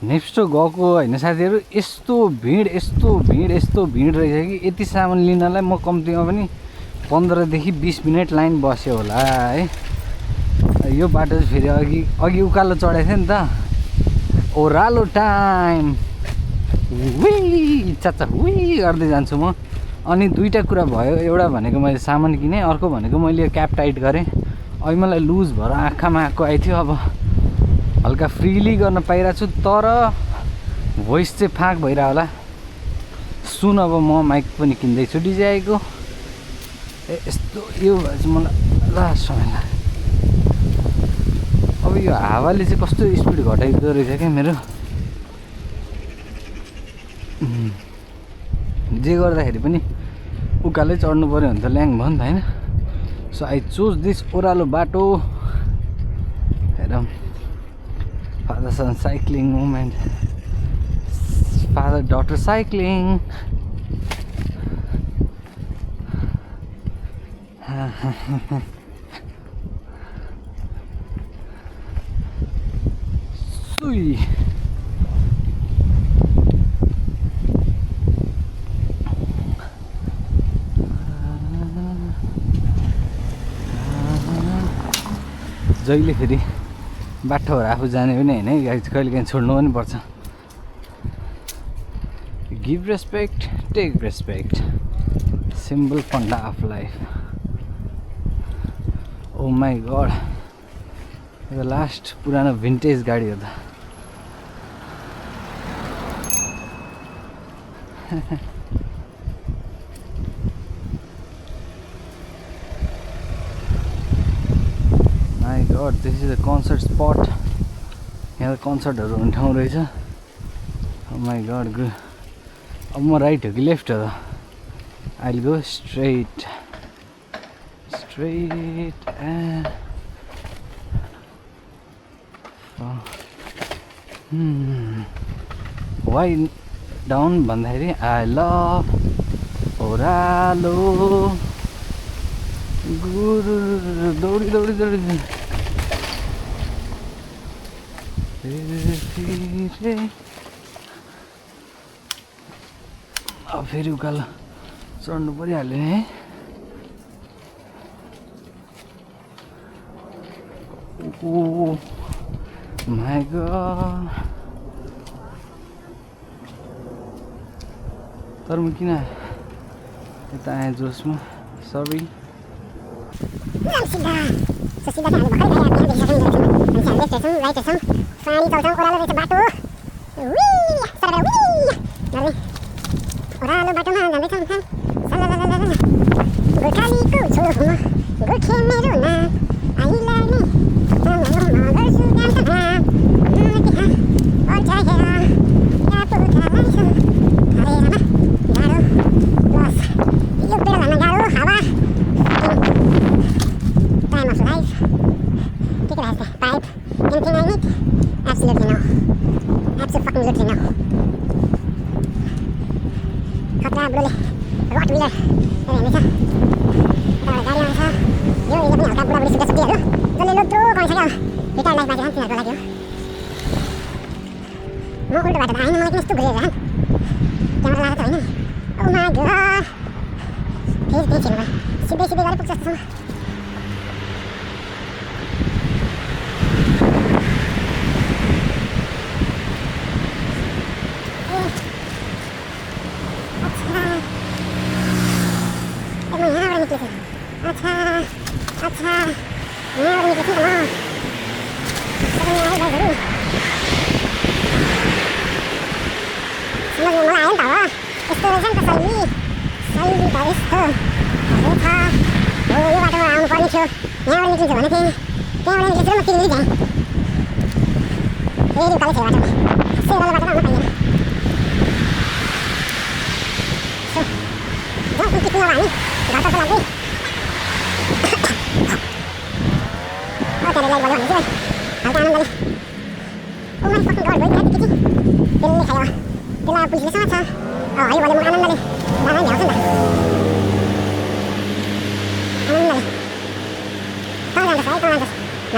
नेप्स्टो गएको होइन साथीहरू, यस्तो भिड रहेछ कि यति सामान लिनलाई म कम्तीमा पनि 15 देखि 20 मिनट लाइन बस्यो होला है। यो बाटो चाहिँ फेरि अघि उकालो चढाएको थियो नि त, ओह्रालो टाइम हुई चाचा हुई गर्दै जान्छु म। अनि दुईवटा कुरा भयो, एउटा भनेको मैले सामान किनेँ, अर्को भनेको मैले क्याप टाइट गरेँ। अहिले मलाई लुज भएर आँखामा आएको आइथ्यो, अब हल्का फ्रिली गर्न पाइरहेको छु, तर भोइस चाहिँ फाँक भइरह होला। सुन अब म माइक पनि किन्दैछु डिजाईको। यस्तो यो भए चाहिँ मलाई लास्ट समय लाग्यो। अब यो हावाले चाहिँ कस्तो स्पिड घटाइदिँदो रहेछ क्या मेरो। जे गर्दाखेरि पनि उकालै चढ्नु पऱ्यो भने त ल्याङ भयो नि त होइन। सो आई चुज दिस ओह्रालो बाटो। हेरौँ, father son cycling moment, father daughter cycling. सुई जहिले फेरि बाटोहरू आफू जाने पनि होइन है, कहिले काहीँ छोड्नु पनि पर्छ। Give respect, take respect, simple funda of life. Oh my god, यो लास्ट पुरानो भिन्टेज गाडी हो त। My god, this is a concert spot. यहाँ कन्सर्टहरू हुने ठाउँ रहेछ। Oh my god, good. अब म राइट हो कि लेफ्ट हो त? I will go straight and way down भन्दाखेरि आई लभ ओह्रालो। गुरु दौडी दौडी दौडी अब फेरि उकालो चढ्नु परिहाल्यो है। ओ माई गड, तर म किन यता आएँ जोसमा, सरी। ओह्रालो बाटोमा जाँदैछौँ गोर्खालीको छोरो हुँ गोर्खे मेरो नाम आइलाने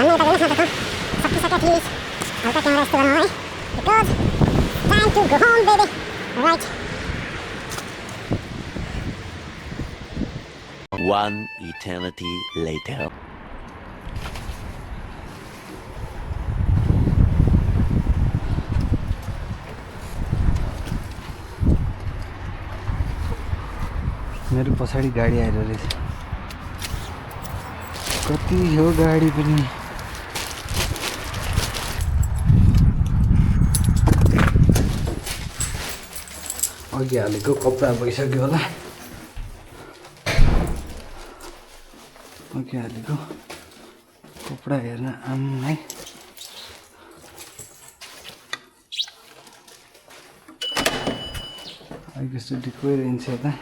गर्छु काम त because time to go home, baby. Alright. One eternity later. मेरो पछाडि गाडी आएर रहेछ कति हो गाडी पनि अघि हालेको कपडा भइसक्यो होला अघि हालेको कपडा हेर्न आम्मै एकैचोटि गइरहन्छ यता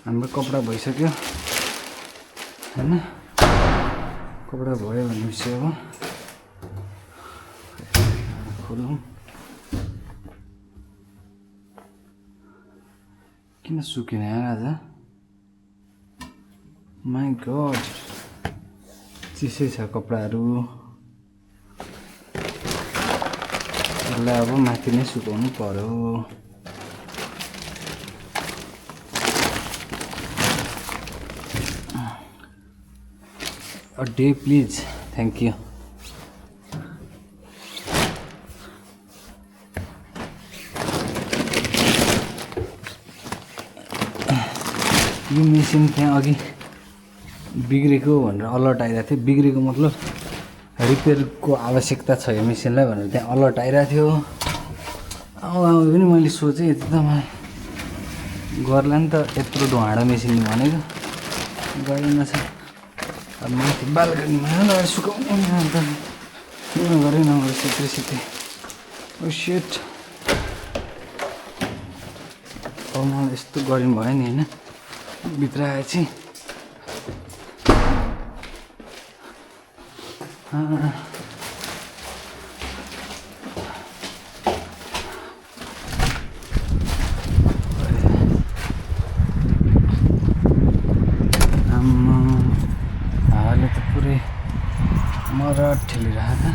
हाम्रो कपडा भइसक्यो हैन कपडा भयो भनेपछि अब खोलौँ किन सुकेन आज माई गड चिसै छ कपडाहरू यसलाई अब माथि नै सुकाउनु पर्यो A day please, thank you. यो मेसिन त्यहाँ अघि बिग्रेको भनेर अलर्ट आइरहेको थियो बिग्रेको मतलब रिपेयरको आवश्यकता छ यो मेसिनलाई भनेर त्यहाँ अलर्ट आइरहेको थियो आउँदा पनि मैले सोचेँ यति त मलाई गर्ला नि त यत्रो ढुवाडो मेसिन भनेको गरेन छ अब माथि बाल्कनीमा लगेर सुकाउने अन्त नगरे नगरे सित्रै ओ सेट अब मलाई यस्तो गरिनु भयो नि होइन भित्र आएपछि हालले त पुरै मरड ठेलिरहेको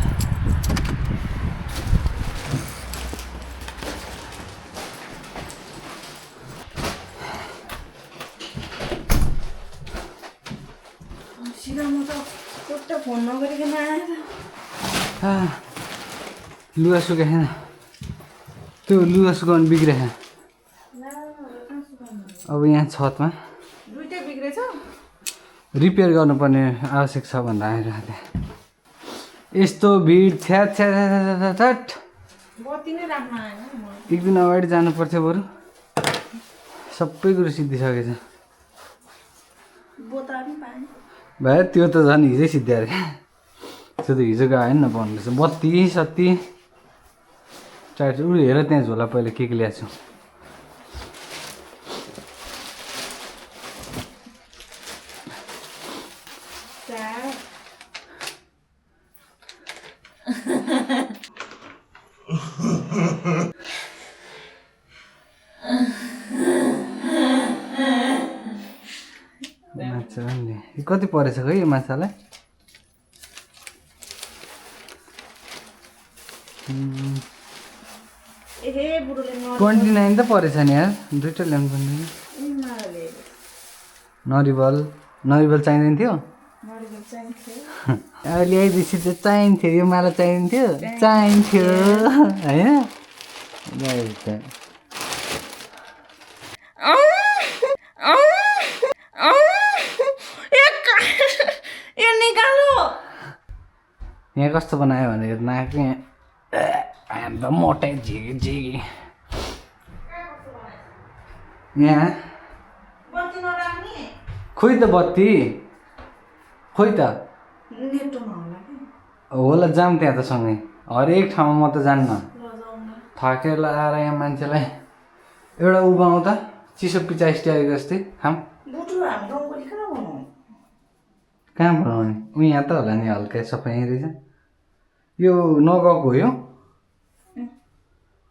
लुगा सुकाएन त्यो लुगा सुकाउनु बिग्रेछ अब यहाँ छतमा रिपेयर गर्नुपर्ने आवश्यक छ भनेर आइरहेको थिएँ यस्तो भिड छ्या छ्या छ्याट एक दिन अगाडि जानु पर्थ्यो बरु सबै कुरो सिद्धिसकेछ भाइ त्यो त झन् हिजै सिद्धियो अरे त्यो त हिजोको आएन न भन्नु रहेछ बत्ती सत्ती चार्ज उ हेर त्यहाँ झोला पहिला के ल्याएको छु कति परेछ खै यो माछालाई $29 त परेछ नि यार दुईटा ल्याउनु पर्ने नरिवल चाहिँदैन थियो अब ल्याइदिएपछि त चाहिन्थ्यो यो माला चाहिन्थ्यो होइन यहाँ कस्तो बनायो भने नाक यहाँ मोटाइ झिगी यहाँ खोइ त बत्ती खोइ त होला जाम त्यहाँ त सँगै हरेक ठाउँमा म त जान्न थकेर आएर यहाँ मान्छेलाई एउटा उभाउँ त चिसो पिचाइस्टी आएको जस्तै खाम कहाँ बनाउने ऊ यहाँ त होला नि हल्का सफाइ रहेछ यो नगएको हो यो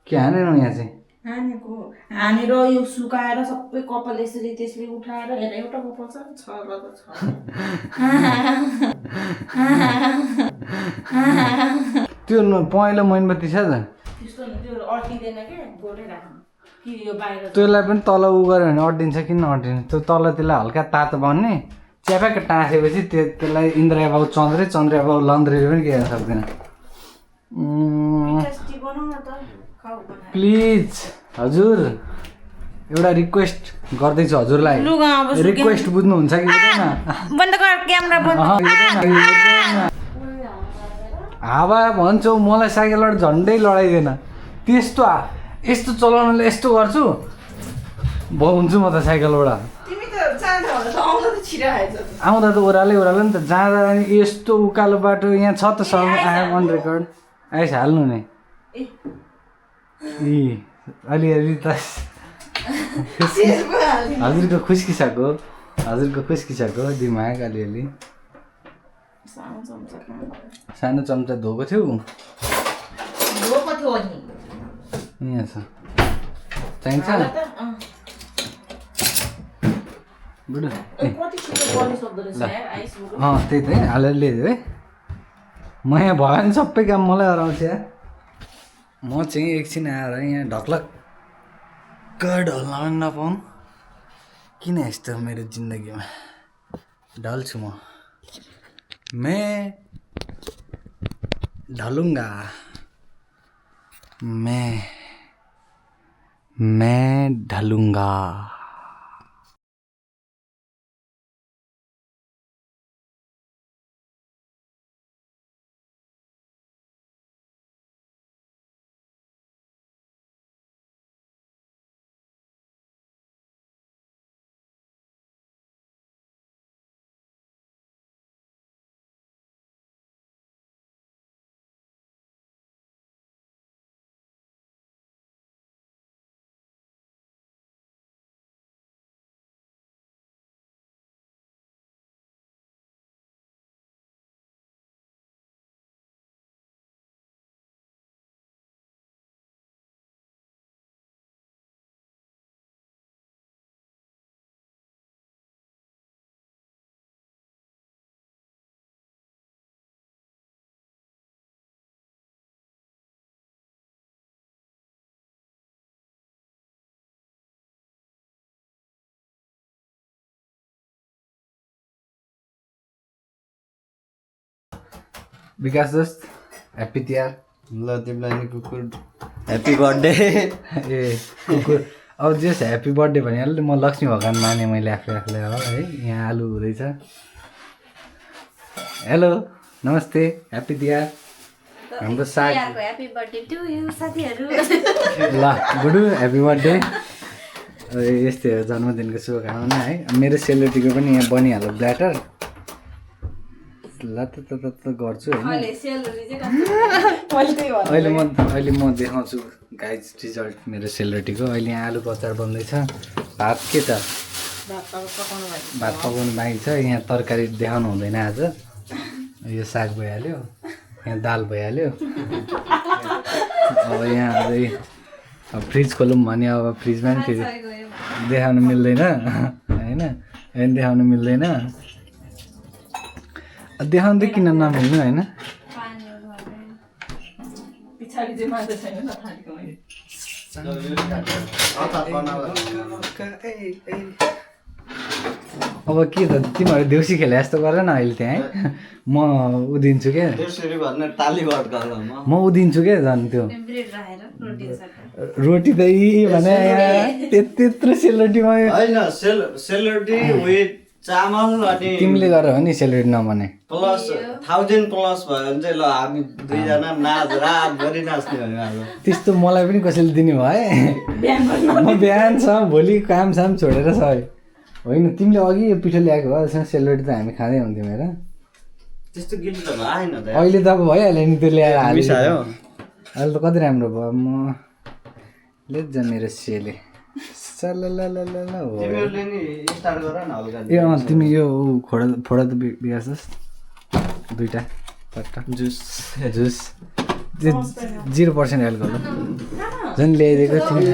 के हानेन यहाँ चाहिँ हानेर यो सुकाएर सबै कपाल यसरी त्यसले उठाएर हेर एउटा कपाल छ त्यो पहेँलो मोमबत्ती छ त त्यस्तो त्यो अड्किँदैन के गोडै राख्नु कि यो बाहिर त्यसलाई पनि तल उ गऱ्यो भने अड्डिन्छ किन अड्डिन्छ त्यो तल त्यसलाई हल्का तातो बन्ने च्याप्याक टाँसेपछि त्यसलाई इन्द्रिया बाउ चन्द्रिया बाउ लन्द्रीले पनि के गर्न सक्दैन टेस्टी बनाउन त खाऊ बनाएर प्लिज हजुर एउटा रिक्वेस्ट गर्दैछु हजुरलाई लुगा अब रिक्वेस्ट बुझ्नुहुन्छ कि बुझ्दैन बन्द गर क्यामेरा बन्द हावा भन्छौ मलाई साइकलबाट झन्डै लडाइदिएन त्यस्तो यस्तो चलाउनुले यस्तो गर्छु हुन्छु म त साइकलबाट तिमी त जान्छ होला त आउँदा त छिटो आएछ आउँदा त ओह्रालै नि त जाँदा अनि यस्तो उकालो बाटो यहाँ छ त सर आयो अन रेकर्ड आइस हाल्नु नि अलिअलि त हजुरको खुस्किसाको दिमाग अलिअलि सानो चम्चा धोएको थियो यहाँ छ चाहिन्छ बुढो त्यही त है हालेर है म यहाँ भयो भने सबै काम मलाई हराउँछ यार म चाहिँ एकछिन आएर यहाँ ढक्लक्क ढल्न नपाउँ किन यस्तो मेरो जिन्दगीमा ढल्छु मैं ढलूँगा मैं ढलूँगा विकास दोस्त ह्याप्पी तिहार ल तिमीलाई नि कुकुर ह्याप्पी बर्थडे ए कुकुर अब जस ह्याप्पी बर्थडे भनिहाल्यो म लक्ष्मी भगवान् माने मैले आफूलाई हो है यहाँ आलु हुँदैछ हेलो नमस्ते ह्याप्पी तिहार हाम्रो साग ह्याप्पी बर्थडे टु यु साथीहरु ल गुडु ह्याप्पी बर्थडे यस्तै हो जन्मदिनको शुभकामना है मेरो सेलरोटीको पनि यहाँ बनिहाल्यो ब्ल्याटर ल त गर्छु होइन अहिले म देखाउँछु गाइज रिजल्ट मेरो सेलरोटीको अहिले यहाँ आलुको अचार बन्दैछ भात के त भात पकाउनु बाँकी छ यहाँ तरकारी देखाउनु हुँदैन आज यो साग भइहाल्यो यहाँ दाल भइहाल्यो अब यहाँ अझै फ्रिज खोलौँ भने अब फ्रिजमा पनि फेरि देखाउनु मिल्दैन होइन देखाउनु मिल्दैन देखाउनु त किन नमिल्नु होइन अब के त तिमीहरू देउसी खेले जस्तो गर न अहिले त्यहाँ है म उदिन्छु क्या म उदिन्छु क्या झन् त्यो रोटी त भने त्यत्रो सेलरोटीमा सेलरोटी विथ चामल अनि तिमीले गर हो नि सेलरोटी नबने प्लस 1000 प्लस भयो भने चाहिँ ल हामी दुईजना नाच रातभरि नाच्ने भयो आज त्यस्तो मलाई पनि कसैले दिने भयो म बिहान छ भोलि काम साम छोडेर सबै होइन तिमीले अघि यो पिठो ल्याएको हो सेलरोटी त हामी खाँदै हुन्थ्यौँ हेर त्यस्तो गिल्ट त भएन त अहिले त अब भइहाल्यो नि त्यो ल्याएर हालिसक्यो अहिले त कति राम्रो भयो म लेख्छ मेरो सेले तिमीहरूले नि स्टार्ट गर न हल्का ए तिमी यो फोडा त विकास दुईवटा पट्टा जुस 0% एल्कोहल झन् ल्याइदिएको तिमी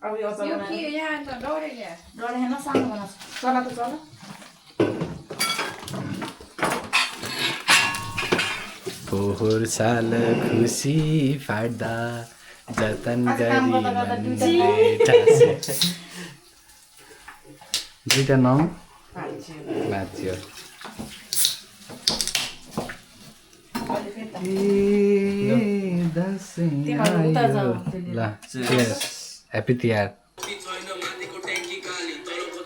अब यो अचार बनाएर सानो बनाउँछ चला त चला पोहोर साल खुसी फाट्दा जतन गरी दुईटा 9 बाँच्यो ल ह्याप्पी तिहार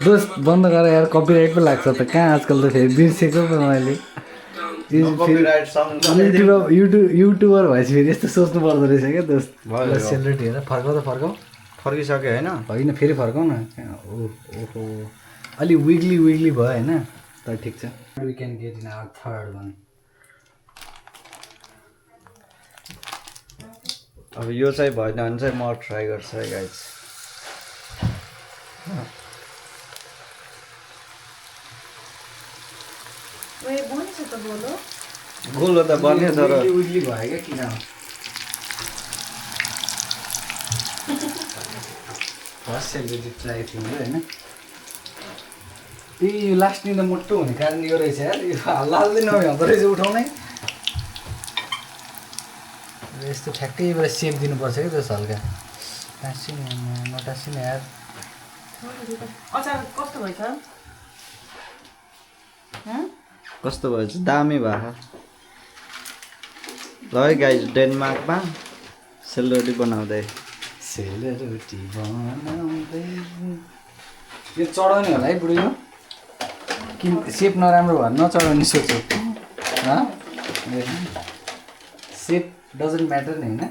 दोस्त बन्द गर यार कपिराइट पो लाग्छ त कहाँ आजकल त फेरि बिर्सेको पो मैले युट्युबर भएपछि फेरि यस्तो सोच्नु पर्दो रहेछ क्या दोस्त सेलिब्रेटी हेर फर्काउ त फर्काउ फर्किसक्यो होइन होइन फेरि फर्काउ न ओहो अलि विक्ली भयो होइन त ठिक छ we can get in our third one अब यो चाहिँ भएन भने चाहिँ म ट्राई गर्छु है गाइज गोलो त बन्यो तर विक्ली भयो क्या किन फर्स्ट सेलिब्रेटी ट्राई थियो होइन ए यो लास्ट दिन त मोटो हुने कारण यो रहेछ यार यो हाल्दै नभ्याउँदो रहेछ उठाउनै यस्तो ठ्याक्कैबाट सेप दिनुपर्छ क्या त्यस हल्का टाँसिने नटाँसिने यार अचार कस्तो भएछ कस्तो भएछ दामी भएको ल है गाइज डेनमार्कमा सेलरोटी बनाउँदै सेलरोटी बनाउँदै यो चढाउने होला है बुढो यो कि सेप नराम्रो भयो नचढाउने सोच्यो सेप डजन्ट म्याटर नि होइन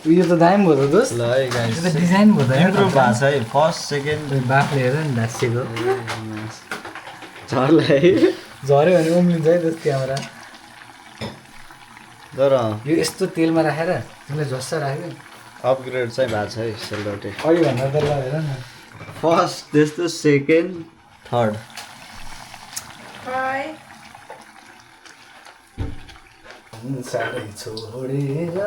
उयो त दामी भयो त दोस्त ल है गाइज डिजाइन भयो त इम्प्रुभ भएको छ है फर्स्ट सेकेन्ड बाफले हेर नि ढाँसिएको झर्ला है झऱ्यो भने उम्लिन्छ है दोस्त क्यामेरा तर यो यस्तो तेलमा राखेर तिमीलाई झस्स राख्यो अपग्रेड चाहिँ भएको छ है सेलरोटी अघि भन्दा त ल हेर न फर्स्ट त्यस्तो सेकेन्ड थर्ड साह्रै छोडेर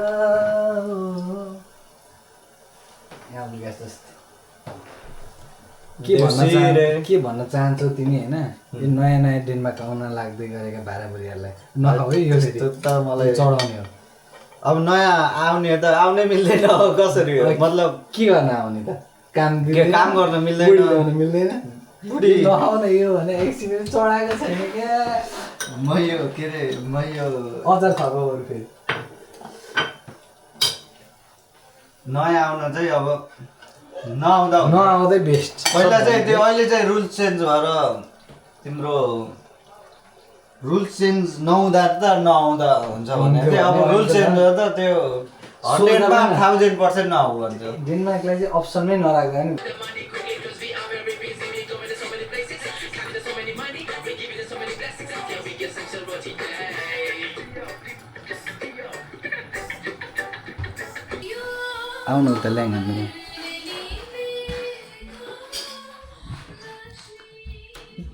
यहाँ लुगा जस्तो के भन्न चाहन्छौ तिमी होइन यो नयाँ नयाँ डेनमार्क आउन लाग्दै गरेका भाडाभुडीहरूलाई नखाऊ है यो त मलाई चढाउने हो अब नयाँ आउने त आउनै मिल्दैन कसरी हो मतलब के गर्न आउने त काम काम गर्न मिल्दैन मिल्दैन बुढी नखाऊ न यो भने एकछिन चढाएको छैन क्या म यो के अरे म यो अचार खाएको फेरि नयाँ आउन चाहिँ अब नआउँदै बेस्ट पहिला चाहिँ त्यो अहिले चाहिँ रुल्स चेन्ज भएर तिम्रो रुल्स चेन्ज नहुँदा त नआउँदा हुन्छ भने चाहिँ अब रुल्स चेन्ज गर्दा त्यो 100मा 1000% नआउ भन्छ डेनमार्कलाई चाहिँ अप्सनमै नराख्दा नि आउनु त ल्याङ हाम्रो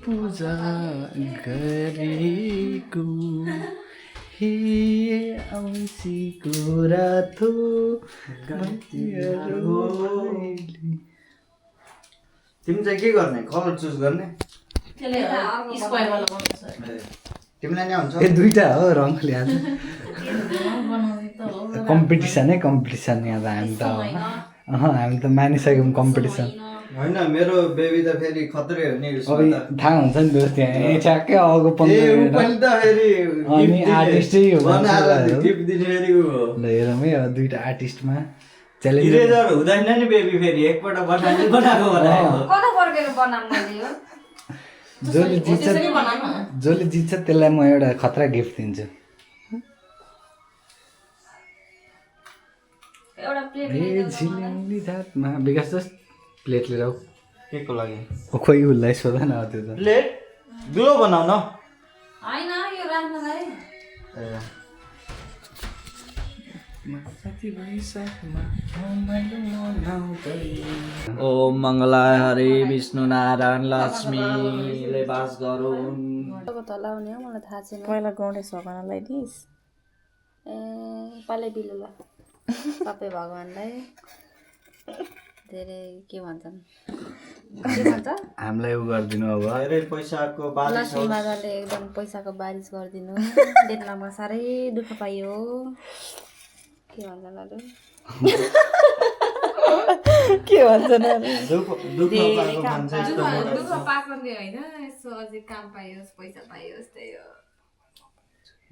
पूजा गरेको हे औँसीको रातो तिमी चाहिँ के गर्ने कलर चुज गर्ने तिमीलाई नै हुन्छ ए दुईटा हो रङले आज कम्पिटिसन यहाँ त हामी त हामी त मानिसक्यौँ कम्पिटिसन होइन मेरो बेबी त फेरि खत्रै हो नि अब थाहा हुन्छ नि दोस्त यहाँ ठ्याक्कै अगाडि 15 अनि आर्टिस्टै हो गिफ्ट दिने फेरि उ हो ल हेरौँ है अब दुईटा आर्टिस्टमा च्यालेन्ज इरेजर हुँदैन नि बेबी फेरि एकपल्ट बनाएको जसले जित्छ त्यसलाई म एउटा खतरा गिफ्ट दिन्छु विकास जस्ट प्लेट लिएर आऊ के को लागि खोइ उसलाई सोध न त्यो त प्लेट ग्लो बनाउन ओम मङ्गलाय हरे विष्णु नारायण लक्ष्मीले बास गरून् तलाउने हो मलाई थाहा छैन पहिला गणेश भगवानलाई दिइस् पाले बिलुला सबै भगवानलाई धेरै के भन्छन् के भन्छ हामीलाई उ गरिदिनु अब धेरै पैसाको बारिस लक्ष्मी माताले एकदम पैसाको बारिस गरिदिनु देख्नमा साह्रै दुःख पाइयो के भन्छ नालु के भन्छ नालु दुःख पाएको मान्छे यस्तो मोटा दुःख पाएको नि होइन यसो अझै काम पाइयोस् पैसा पाइयोस् त्यही हो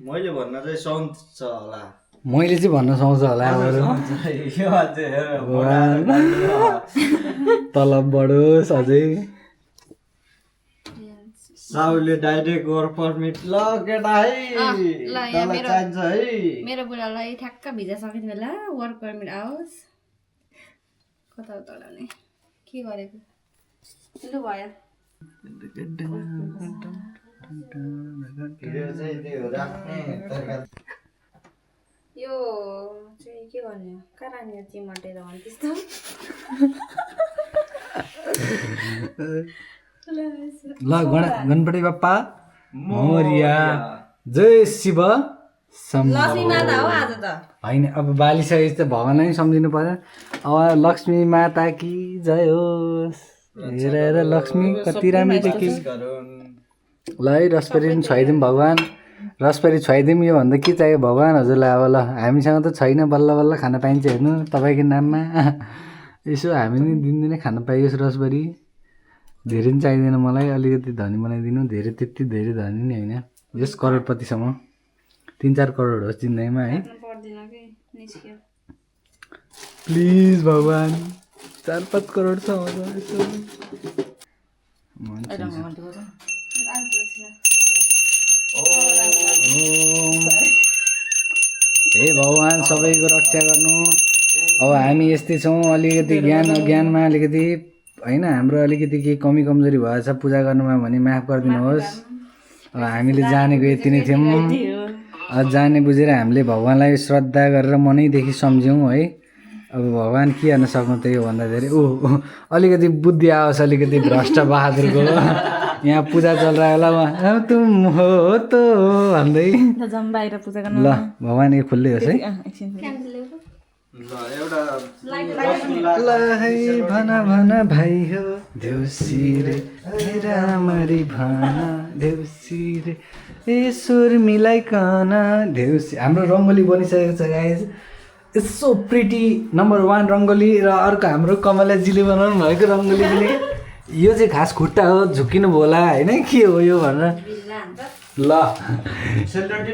मैले भन्न चाहिँ साउन्ड छ होला मैले चाहिँ भन्न सक्छु होला यो अझै हेर तलब बढोस् अझै साउले डाइरेक्ट वर्क परमिट ल केटा है ल यहाँ तँलाई चाहिन्छ है मेरो बुढालाई ठ्याक्क भिजा सकिने बेला वर्क परमिट आओस् कता उताउने के गरेको लु भयो भिडियो चाहिँ त्यो राख्ने तरिका यो चाहिँ के गर्ने कहाँ राख्ने चिमटेर भने त्यस्तो ल गणपति बाप्पा मोरिया जय शिव लक्ष्मी माता हो आज त होइन अब बालिसकेपछि त भगवान्लाई नै सम्झिनु पर्यो अब लक्ष्मी माता कि जय होस् हेर हेर लक्ष्मी कति राम्रो देखि ल है रसपेरी पनि छुवाइदिउँ भगवान् रसपेरी छुवाइदिउँ योभन्दा के चाहियो भगवान् हजुरलाई अब ल हामीसँग त छैन बल्ल बल्ल खान पाइन्छ हेर्नु तपाईँको नाममा यसो हामी नि दिनदिनै खान पाइयोस् रसपेरी धेरै पनि चाहिँदैन मलाई अलिकति धनी बनाइदिनु धेरै त्यति धेरै धनी नै होइन जस करोडपतिसम्म 3-4 करोड होस् जिन्दगीमा है प्लिज भगवान् 4-5 करोड छ हे भगवान् सबैको रक्षा गर्नु अब हामी यस्तै छौँ अलिकति ज्ञानमा अलिकति होइन हाम्रो अलिकति केही कमी कमजोरी भएछ पूजा गर्नुमा भने माफ गरिदिनुहोस् अब हामीले जानेको यति नै थियौँ जाने बुझेर हामीले भगवान्लाई श्रद्धा गरेर मनैदेखि सम्झ्यौँ है अब भगवान् के गर्न सक्नु त योभन्दा धेरै अलिकति बुद्धि आओस् अलिकति भ्रष्ट बहादुरको यहाँ पूजा चल रहा होला वहाँ तुम हो तो भन्दै बाहिर पूजा गर्न ल भगवान् यो खुल्लै होस् है ल है भन भाइ हो देउसी रे रामरी भन देउसी रे ईश्वर मिलाइकन देउसी हाम्रो रङ्गोली बनिसकेको छ guys it's so pretty number 1 rangoli र अर्को हाम्रो कमलाजीले बनाउनु भएको रङ्गोली पनि यो चाहिँ खास खुट्टा हो झुकिनु होला होइन के हो यो भनेर ल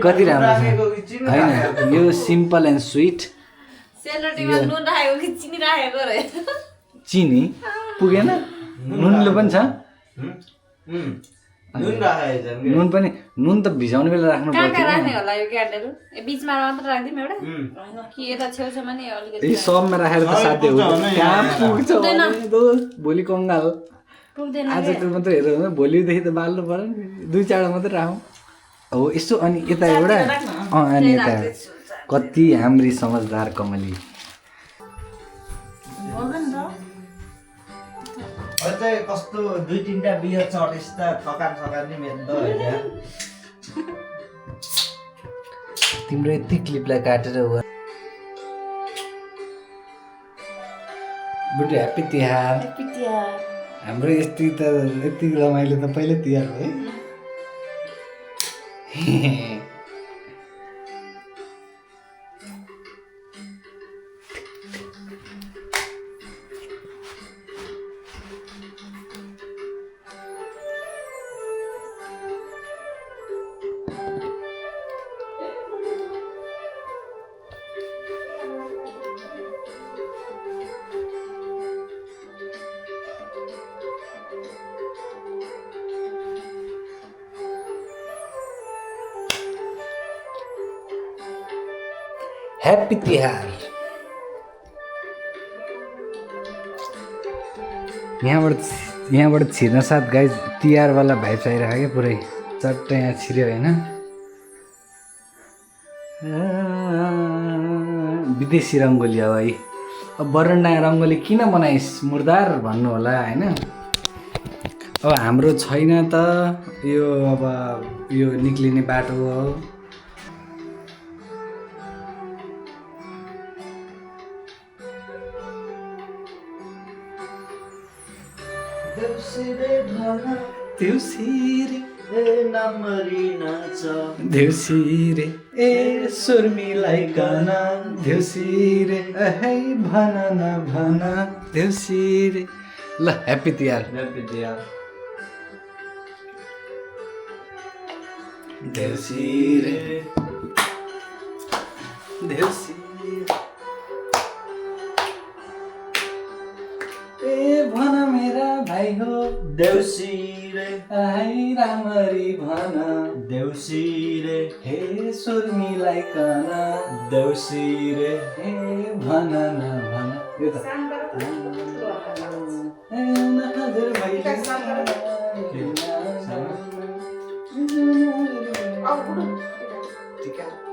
कति राम्रो छ होइन यो सिम्पल एन्ड स्विट चिनी पुगेन नुनले पनि छ नुन पनि नुन त भिजाउने बेला राख्नु पर्छ सबमा राखेर त साध्य हो कहाँ पुग्छ भोलि कङ्गाल आज त मात्रै हेर भोलिदेखि त बाल्नु पर्यो नि 2-4 मात्रै राखौँ हो यसो अनि यता एउटा अनि यता कति हाम्री समझदार कमली अझै कस्तो 2-3टा बियर चढेस् त थकान नि मेट्दो होइन तिम्रो यति क्लिपलाई काटेर बुढी ह्याप्पी तिहार हाम्रो यति रमाइलो त पहिल्यै तिहार हो है ह्याप्पी तिहार यहाँबाट छिर्न साथ गाइज तिहारवाला भाइब्स आइरहेको क्या पुरै चट्ट यहाँ छिर्यो होइन विदेशी रङ्गोली अब है अब बरन्डा रङ्गोली किन बनाइस् मुर्दार भन्नु होला होइन अब हाम्रो छैन त यो अब यो निक्लिने बाटो हो देउसिरे भन देउसिरे ए नम्बरी नाच देउसिरे ए सुर मिलाइकन देउसिरे है भन न भन देउसिरे ल ह्याप्पी तिहार विद्या देउसिरे देउसिरे ए भन मेरा भाइ हो देउसिरे है राम्ररी भन देउसिरे हे सुर मिलाइकन देउसिरे हे भन न भन यो त ए नजर भइले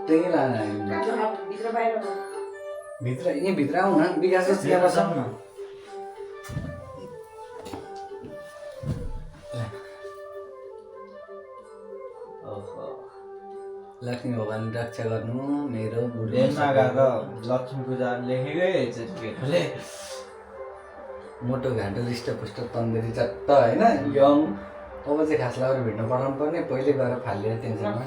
त्यही लाने भित्र यहीँ भित्र आउन विकास त्यहाँ बस न लक्ष्मी भगवान रक्षा गर्नु मेरो बुढो देशमा गएको लक्ष्मी पूजा लेखेकै छ केटाले मोटो घाँटो रिष्टपुष्ट तन्दुरी चट्ट होइन यङ अब चाहिँ खास लगाएर भेट्नु पठाउनु पर्ने पहिले गएर फालेर टेन्सनमा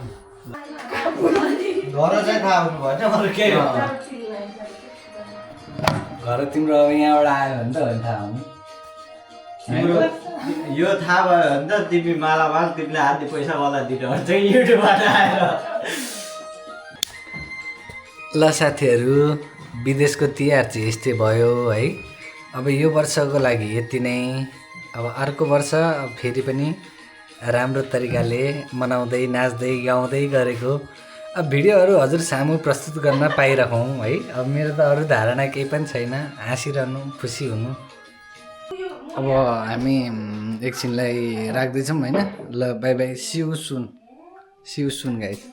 घर चाहिँ थाहा हुनु भएन अरू केही हो घर तिम्रो अब यहाँबाट आयो भने त हो नि थाहा हुने तिम्रो यो थाहा भयो भने त तिमी मालामाल तिमीले आधी पैसा मलाई दिनु हुन्छ युट्युबबाट आएर ल साथीहरू विदेशको तिहार चाहिँ यस्तै भयो है अब यो वर्षको लागि यति नै अब अर्को वर्ष फेरि पनि राम्रो तरिकाले मनाउँदै नाच्दै गाउँदै गरेको अब भिडियोहरू हजुर सामु प्रस्तुत गर्न पाइरहौँ है अब मेरो त अरू धारणा केही पनि छैन हाँसिरहनु खुसी हुनु अब हामी एकछिनलाई राख्दैछौँ होइन ल बाई बाई सिउ सुन गाइस